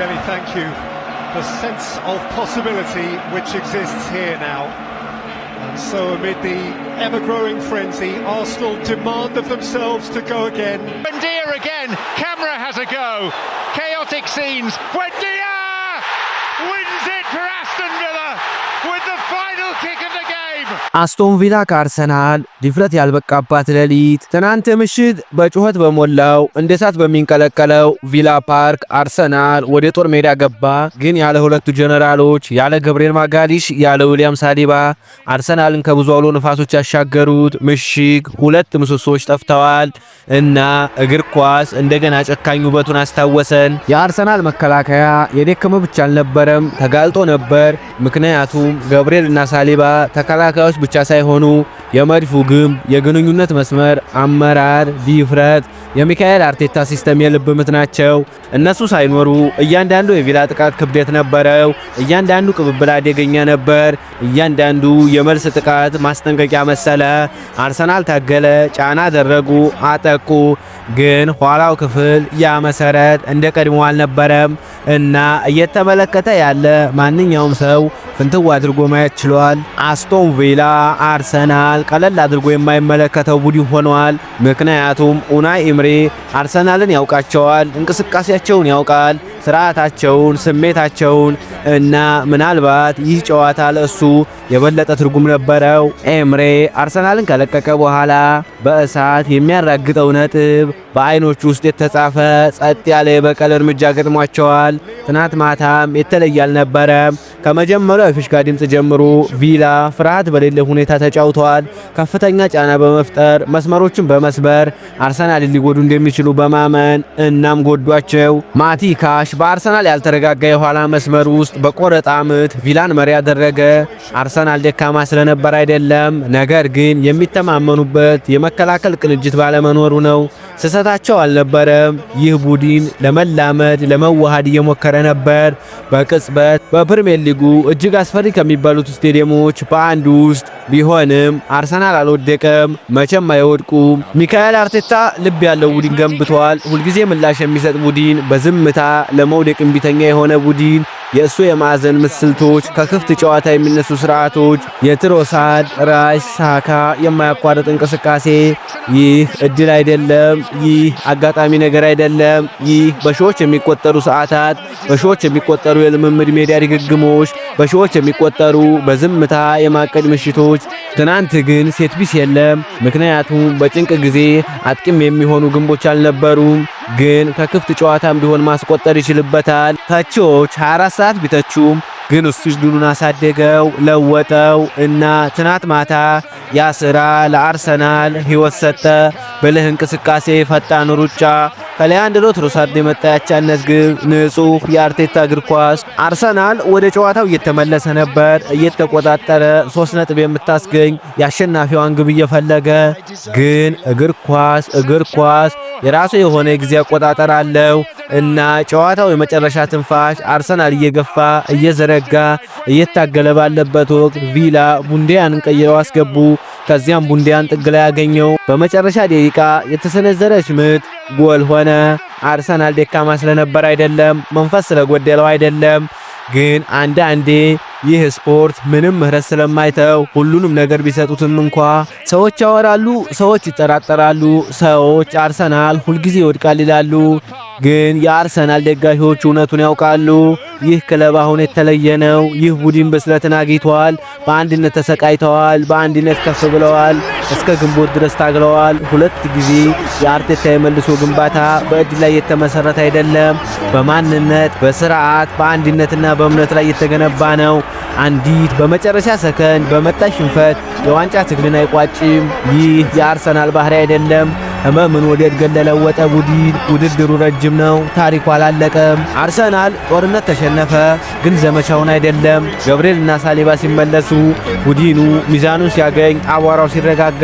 Kelly, thank you. The sense of possibility which exists here now. And so, amid the ever-growing frenzy, Arsenal demand of themselves to go again. Buendia again. Camera has a go. Chaotic scenes. Buendia wins it for Aston Villa with the final kick of the game. አስቶን ቪላ ከአርሰናል፣ ድፍረት ያልበቃባት ሌሊት። ትናንት ምሽት በጩኸት በሞላው፣ እንደ እሳት በሚንቀለቀለው ቪላ ፓርክ አርሰናል ወደ ጦር ሜዳ ገባ። ግን ያለ ሁለቱ ጀነራሎች፣ ያለ ገብርኤል ማጋሊሽ፣ ያለ ዊሊያም ሳሊባ፣ አርሰናልን ከብዙ አውሎ ንፋሶች ያሻገሩት ምሽግ ሁለት ምሰሶዎች ጠፍተዋል እና እግር ኳስ እንደገና ጨካኝ ውበቱን አስታወሰን። የአርሰናል መከላከያ የደከመ ብቻ አልነበረም፣ ተጋልጦ ነበር። ምክንያቱም ገብርኤል እና ሳሊባ ተከላካዮች ብቻ ሳይሆኑ የመድፉ ግንብ፣ የግንኙነት መስመር፣ አመራር፣ ድፍረት፣ የሚካኤል አርቴታ system የልብ ምት ናቸው። እነሱ ሳይኖሩ እያንዳንዱ የቪላ ጥቃት ክብደት ነበረው። እያንዳንዱ ቅብብል አደገኛ ነበር። እያንዳንዱ የመልስ ጥቃት ማስጠንቀቂያ መሰለ። አርሰናል ታገለ፣ ጫና አደረጉ፣ አጠቁ። ግን ኋላው ክፍል ያ መሰረት እንደ ቀድሞ አልነበረም እና እየተመለከተ ያለ ማንኛውም ሰው ፍንትው አድርጎ ማየት ችሏል። አስቶን ቪላ አርሰናል ቀለል አድርጎ የማይመለከተው ቡድን ሆኗል። ምክንያቱም ኡናይ ኤምሬ አርሰናልን ያውቃቸዋል፣ እንቅስቃሴያቸውን ያውቃል፣ ስርዓታቸውን፣ ስሜታቸውን እና ምናልባት ይህ ጨዋታ ለእሱ የበለጠ ትርጉም ነበረው። ኤምሬ አርሰናልን ከለቀቀ በኋላ በእሳት የሚያራግጠው ነጥብ፣ በአይኖቹ ውስጥ የተጻፈ ጸጥ ያለ የበቀል እርምጃ ገጥሟቸዋል። ትናንት ማታም የተለየ አልነበረም። ከመጀመሪያው የፊሽካ ድምፅ ጀምሮ ቪላ ፍርሃት በሌለ ሁኔታ ተጫውተዋል። ከፍተኛ ጫና በመፍጠር፣ መስመሮችን በመስበር፣ አርሰናልን ሊጎዱ እንደሚችሉ በማመን። እናም ጎዷቸው። ማቲ ካሽ በአርሰናል ያልተረጋጋ የኋላ መስመር ውስጥ በቆረጣ ምት ቪላን መሪ ያደረገ። አርሰናል ደካማ ስለነበር አይደለም፣ ነገር ግን የሚተማመኑበት የመከላከል ቅንጅት ባለመኖሩ ነው። ስህተታቸው አልነበረም። ይህ ቡድን ለመላመድ፣ ለመዋሃድ እየሞከረ ነበር። በቅጽበት በፕሪሚየር ሊጉ እጅግ አስፈሪ ከሚባሉት ስቴዲየሞች በአንዱ ውስጥ ቢሆንም አርሰናል አልወደቀም፣ መቼም አይወድቁም። ሚካኤል አርቴታ ልብ ያለው ቡድን ገንብቷል። ሁልጊዜ ምላሽ የሚሰጥ ቡድን፣ በዝምታ ለመውደቅ እምቢተኛ የሆነ ቡድን። የእሱ የማዕዘን ምት ስልቶች፣ ከክፍት ጨዋታ የሚነሱ ስርዓቶች፣ የትሮሳድ፣ ራይስ፣ ሳካ የማያቋርጥ እንቅስቃሴ፣ ይህ እድል አይደለም። ይህ አጋጣሚ ነገር አይደለም። ይህ በሺዎች የሚቆጠሩ ሰዓታት፣ በሺዎች የሚቆጠሩ የልምምድ ሜዳ ድግግሞች፣ በሺዎች የሚቆጠሩ በዝምታ የማቀድ ምሽቶች። ትናንት ግን set piece የለም። ምክንያቱም በጭንቅ ጊዜ አጥቂም የሚሆኑ ግንቦች አልነበሩም። ግን ከክፍት ጨዋታም ቢሆን ማስቆጠር ይችልበታል። ተቺዎች 24 ሰዓት ቢተቹም ግን እሱ ቡድኑን አሳደገው፣ ለወጠው እና ትናንት ማታ ያ ስራ ለአርሰናል ህይወት ሰጠ። ብልህ እንቅስቃሴ፣ ፈጣን ሩጫ፣ ከሊያንድሮ ትሮሳርድ የመጣ ያቻነት ግብ፣ ንጹህ የአርቴታ እግር ኳስ። አርሰናል ወደ ጨዋታው እየተመለሰ ነበር፣ እየተቆጣጠረ፣ 3 ነጥብ የምታስገኝ የአሸናፊዋን ግብ እየፈለገ። ግን እግር ኳስ እግር ኳስ የራሱ የሆነ የጊዜ አቆጣጠር አለው እና ጨዋታው የመጨረሻ ትንፋሽ አርሰናል እየገፋ፣ እየዘረጋ፣ እየታገለ ባለበት ወቅት ቪላ ቡንዲያን ቀይረው አስገቡ። ከዚያም ቡንዲያን ጥግ ላይ ያገኘው። በመጨረሻ ደቂቃ የተሰነዘረች ምት ጎል ሆነ። አርሰናል ደካማ ስለነበር አይደለም፣ መንፈስ ስለጎደለው አይደለም። ግን አንዳንዴ ይህ ስፖርት ምንም ምህረት ስለማይተው ሁሉንም ነገር ቢሰጡትም እንኳ ሰዎች ያወራሉ፣ ሰዎች ይጠራጠራሉ፣ ሰዎች አርሰናል ሁልጊዜ ይወድቃል ይላሉ። ግን የአርሰናል ደጋፊዎች እውነቱን ያውቃሉ። ይህ ክለብ አሁን የተለየ ነው። ይህ ቡድን ብስለትን አግኝተዋል። በአንድነት ተሰቃይተዋል። በአንድነት ከፍ ብለዋል። እስከ ግንቦት ድረስ ታግለዋል። ሁለት ጊዜ የአርቴታ የመልሶ ግንባታ በእድል ላይ የተመሰረተ አይደለም። በማንነት፣ በስርዓት፣ በአንድነትና በእምነት ላይ የተገነባ ነው። አንዲት በመጨረሻ ሰከንድ በመጣ ሽንፈት የዋንጫ ትግልን አይቋጭም። ይህ የአርሰናል ባህሪ አይደለም። ህመምን ወደ እድገት ለለወጠ ቡድን ውድድሩ ረጅም ነው። ታሪኩ አላለቀም። አርሰናል ጦርነት ተሸነፈ፣ ግን ዘመቻውን አይደለም። ገብርኤል እና ሳሊባ ሲመለሱ፣ ቡድኑ ሚዛኑን ሲያገኝ፣ አቧራው ሲረጋጋ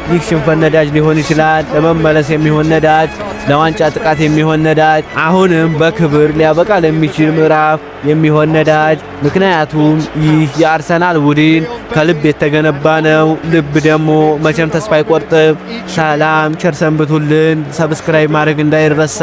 ይህ ሽንፈት ነዳጅ ሊሆን ይችላል። ለመመለስ የሚሆን ነዳጅ፣ ለዋንጫ ጥቃት የሚሆን ነዳጅ፣ አሁንም በክብር ሊያበቃ ለሚችል ምዕራፍ የሚሆን ነዳጅ። ምክንያቱም ይህ የአርሰናል ቡድን ከልብ የተገነባ ነው። ልብ ደግሞ መቼም ተስፋ አይቆርጥም። ሰላም፣ ቸር ሰንብቱልን። Subscribe ማድረግ እንዳይረሳ።